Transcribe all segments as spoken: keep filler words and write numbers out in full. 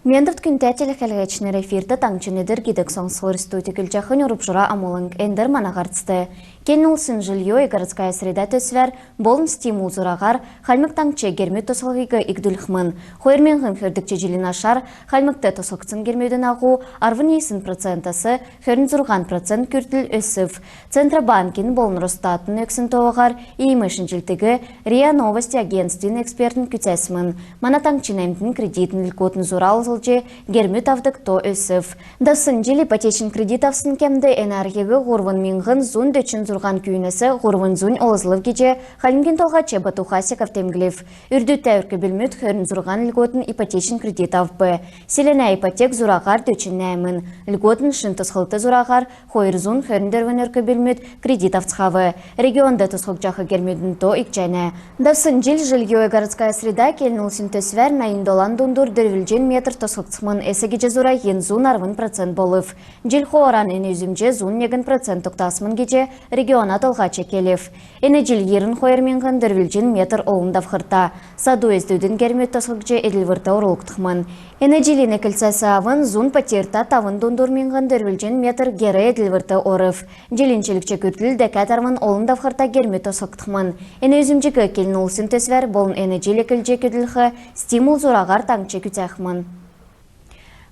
Мендвт, күндтә телехәләгчнр! Эфирт «Таңһчин өдр» гидг соңсхвр. Студьд көдлҗәхнь Урубҗура Амулң. Эндр мана һарцд. Келн улсин «Жильё и городская среда» төсвәр болн «Стимул» зураһар Хальмг Таңһч гермүд тосхлһиг икдүлхмн. Хойр миңһн хөрдгч җилин ашар Хальмгт тосхгдсн гермүдин аһу арвн йисн процентәс хөрн зурһан процент күртл өсв. Центробанкин болн Росстатин өгсн тооһар иим шинҗлтиг РИА Новости агентствин экспертнр күцәсмн. Мана таңһчин әмтн кредитн льготн зура олзлҗ гермүд авдг то өсв. Давсн җил ипотечн кредит авсн кемд эн арһиг һурвн миңһн зун дөчн зурһан күүнәс һурвн зунь олзлв гиҗ Хальмгин Толһач Бату Хасиков темдглв. Үрдтә өрк-бүлмүд хөрн зурһан льготн ипотечн кредит авв. Селәнә ипотек зураһар дөчн нәәмн, льготн шин тосхлт зураһар хойр зун хөрн дөрвн өрк-бүлмүд кредит авцхав. Регионд тосхгдҗах гермүдин то икдҗәнә. Давсн җил «Жильё и городская среда» келн улсин төсвәр найн долан дундур дөрвлҗн метр тосхгдсмн, эс гиҗ зураһин зун арвн процент болв. Җил хооран эн үзмҗ зун негн процент тогтасмн гиҗ региона толһач келв. Эн җил йирн хойр миңһн дөрвлҗн метр олн давхрта саду-эздүдин гермүд тосхгдҗ эдлврт орулгдхмн. Эн җилин эклцәс авн зун патьрта тавн дундур миңһн дөрвлҗн метр гер эдлврт орв. Җилин чилгч күртл дәкәд арвн олн давхрта гермүд тосхгдхмн. Эн үзмҗиг келн улсин төсвәр болн эн җил эклҗ көдлх «Стимул» зураһар таңһч күцәхмн.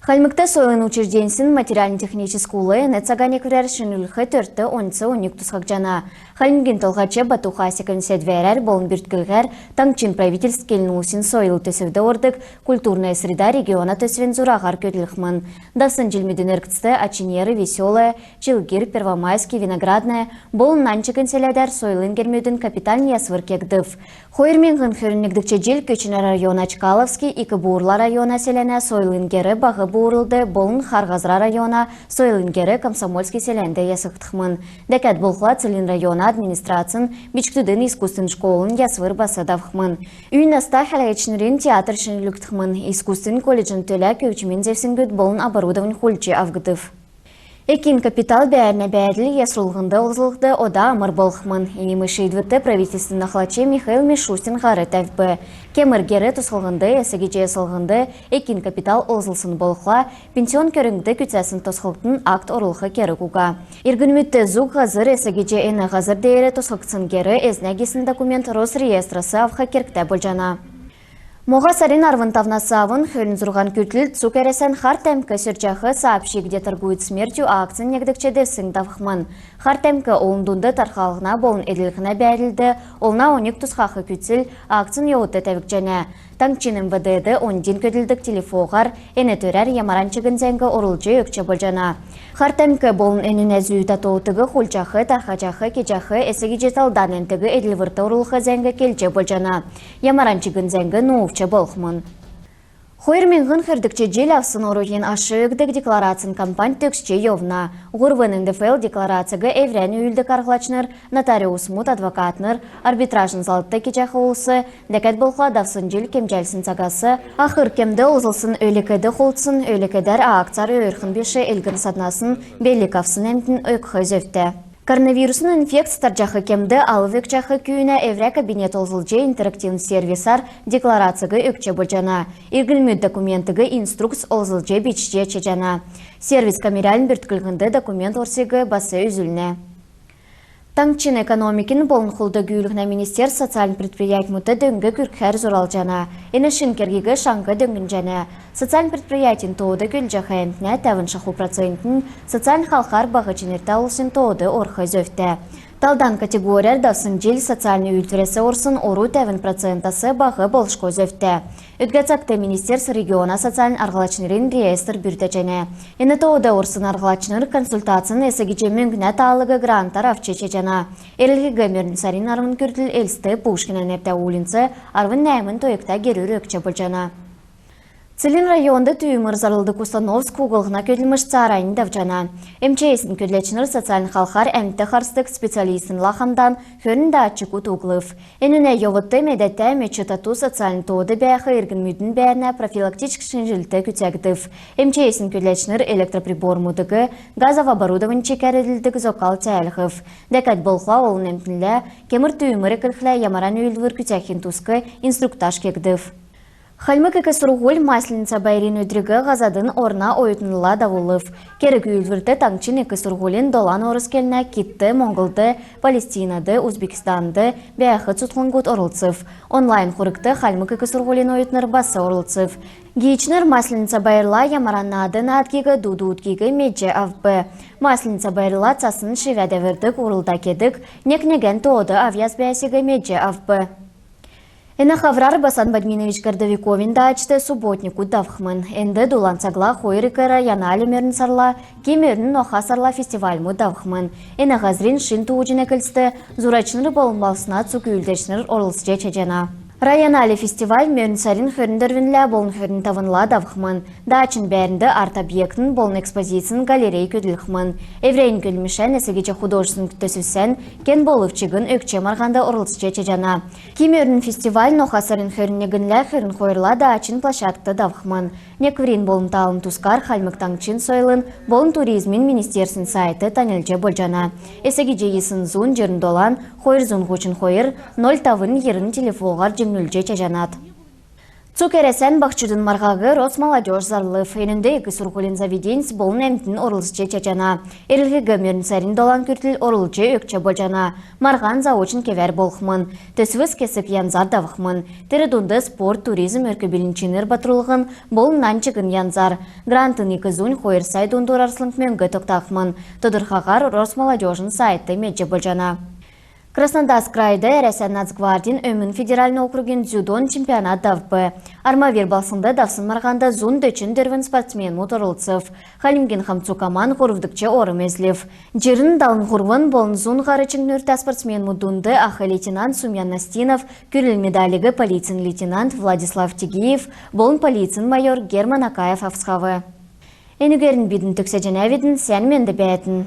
Хальмгт сойлын учрежденьсин материальн-техническ ул эн цагин некврәр шинрүлх төрт онц оньг тусхагдҗана. Хальмгин Толһач Бату Хасиковин седвәрәр болн бүртклһәр таңһчин правительств келн улсин сойл төсвд ордг «Культурная среда» региона төсвин зураһар көдлхмн. Давсн җилмүдин эргцд Ачинер, Весёлое, Чилгир, Первомайский, Виноградное болн нань чигн селәдәр сойлын гермүдин капитальн ясвр кегдв. Хойр миңһн хөрн негдгч җил Көтчнрә района Чкаловский, Ик-Буурла района селәнә сойлын гер Баһ Буурлд болн Хар Һазра района сойлын гер Комсомольский селәнд ясгдхмн. Дәкәд болхла Целинн района администрацин бичкдүдин искусствин школын ясвр бас давхмн. Үй наста хәләгчнрин театр шинрүлгдхмн. Искусствин колледжин төлә көвчмин зевсгүд болн оборудовань хулдҗ авгдв. Экин капитал бәәрнә бәәдл ясрулһнд олзлһнд ода амр болхмн. Иим шиидврт правительствин ахлач Михаил Мишустин һар тәвв. Кемр гер тосхлһнд эс гиҗ яслһнд экин капитал олзлсн болхла, пенсионн көрңгд күцәсн тосхлтын акт орулх керг уга. Иргнмүдт зуг һазр эс гиҗ эн һазр деер тосхгдсн гер эзнә гисн документ Росреестрәс авх кергтә болҗана. Моһа сарин арвн тавнас авн хөрн зурһан күртл цуг Әрәсән хар тәмк сөрҗәх «Сообщи, где торгуют смертью» акцин негдгч девсң давхмн. Хар тәмк олн дунд тархалһна болн эдллһнә бәәдлд олна оньг тусхах күцл акцин йовудт тәвгдҗәнә. Таңһчин МВД-д оньдин көдлдг телефоһар эн төрәр ямаран чигн зәңг орулҗ өгч болҗана. Хар тәмк болн энүнә зүүтә тоотыг хулдҗах, тархаҗах, кеҗәх эс гиҗ талдан әмтиг эдлврт орулх зәңг келҗ болҗана. Ямаран чигн зәңг нуувч болхмн. Хойр миңһн хөрдгч җил авсн оруһин аш өгдг декларацин кампань төгсҗ йовна. Һурвн НДФЛ декларациг эврән үүлддг арһлачнр, нотариусмуд, адвокатнр, арбитражн залд кеҗәх улс, дәкәд болхла давсн җил кемҗәлсн цагас ахр кемд олзлсн өлг-эд хулдсн, өлг-эдәр акцар өөрхн биш элгн-саднасн белг авсн әмтн өгх зөвтә. Коронавирусн инфекц тарҗах кемд алв өгчәх күүнә эврә кабинет олзлҗ интерактивн сервисәр декларациг өгч болҗана. Иргнмүд документиг инструкц олзлҗ бичҗ чадҗана. Сервис камеральн бүртклһнд документ орсиг бас үзүлнә. Таңһчин экономикин болн хулд-гүүлһнә министерств социальн предприятьмүдт дөң күргхәр зуралҗана. Эн шин кергиг шаңһ дөңнҗәнә. Социальн предприятин тоод көдлҗәх әмтнә тәвн шаху процентнь социальн халхар баһ чинртә улсин тоод орх зөвтә. Талдан категорияр давсн җил социальн үүлдврәс орсн ору тәвн процентәс баһ болшго зөвтә. Өдгә цагт министерств региона социальн арһлачнрин реестр бүрдәҗәнә. Эн тоод орсн арһлачнр консультацин эс гиҗ мөңгнә таалыг грантар авч чадҗана. Эрлһиг мөрн сарин арвн күртл Элстд Пушкина нертә уульнцд арвн нәәмн тойгта герүр өгч болҗана. Целинн районд түүмр зарлдг установкс углһна көдлмш цааранднь давҗана. МЧС-ин көдләчнр социальн халхар әмт харсдг специалистнрлә хамдан хөрн датчик утклв. Энүнә йовудт медәтә мөч тату социальн тоод бәәх иргнмүдин бәәрнә профилактическ шинҗллт күцәгдв. МЧС-ин көдләчнр электроприбормудыг, газов оборудовань чикәр эдлдг зокал цәәлһв. Дәкәд болхла олн әмтнлә кемр түүмр эклхлә ямаран үүлдвр күцәхин туск инструктаж кегдв. Хальмг ик сурһуль Масленица байрин өдриг һазадын орна оютнрла давулв. Керг-үүлдврт таңһчин ик сурһулин долан орс келнә Китдт, Моңһлд, Палестинад, Узбекистанд бәәх цутхлңгуд орлцв. Онлайн хургт Хальмг ик сурһулин оютнр бас орлцв. Гиичнр Масленица байрла ямаран наад наадгиг, ду дуудгиг медҗ авв. Масленица байрла цасн шивә дәврдг, урлда кедг, нег-негән тоод авъяс бәәсиг медҗ авв. Эн хаврар Басан Бадьминович Городовиковин даачд субботникуд давхмн. Энд дулан цагла хойр ик райональн мөрн сарла, ки мөрн ноха сарла фестивальмуд давхмн. Эн һазрин шин тууҗин эклцд зурачнр болн балһсна цуг үүлдәчнр орлцҗ чадҗана. Райональн фестиваль мөрн сарин хөрн дөрвнлә болн хөрн тавнла давхмн. Даачн бәәрнд арт-объектн болн экспозицин галерей көдлхмн. Эврәннь көдлмшән эс гиҗ художественн төсвсән кен болв чигн өгч марһанд орлцҗ чадҗана. Ки мөрн фестиваль ноха сарин хөрн негнлә хөрн хойрла даачн площадкд давхмн. Некврин болн талын тускар Хальмг Таңһчин сойлын болн туризмин министерствин сайтд таньлдҗ болҗана. Эс гиҗ йисн зун җирн долан, хойр зун һучн хойр, ноль тавн, йирн телефоһар җиңнүлҗ чадҗанат. Цуг Әрәсән баһчудын марһаг Росмолодёжь зарлв. Энүнд ик сурһулин заведеньс болн әмтн орлцҗ чадҗана. Эрлһиг мөрн сарин долан күртл орулҗ өгч болҗана. Марһан заочн кевәр болхмн. Төсвс кесг янзар давхмн. Тер дунд спорт, туризм, өрк-бүлин чинр батрулһн болн нань чигн янзар. Грантын ик зунь хойр сай дундур арслң мөңг тогтахмн. Тодрхаһар Росмолодёжин сайтд медҗ болҗана. Краснодарск крайд Әрәсән Нацгвардин Өмн федеральн округин дзюдон чемпионат давв. Армавир балһснд давсн марһанд зун дөчн дөрвн спортсменмүд орлцв. Хальмгин хамцу команд һурвдгч орм эзлв. Җирн, далн һурвн болн зун һар чиңнүртә спортсменмүд дунд ах лейтенант Сумьян Настинов, күрл медалиг полицин лейтенант Владислав Тигиев болн полицин майор Герман Акаев авцхав. Энүгәрн бидн төгсәҗәнәвидн. Сән менд бәәтн.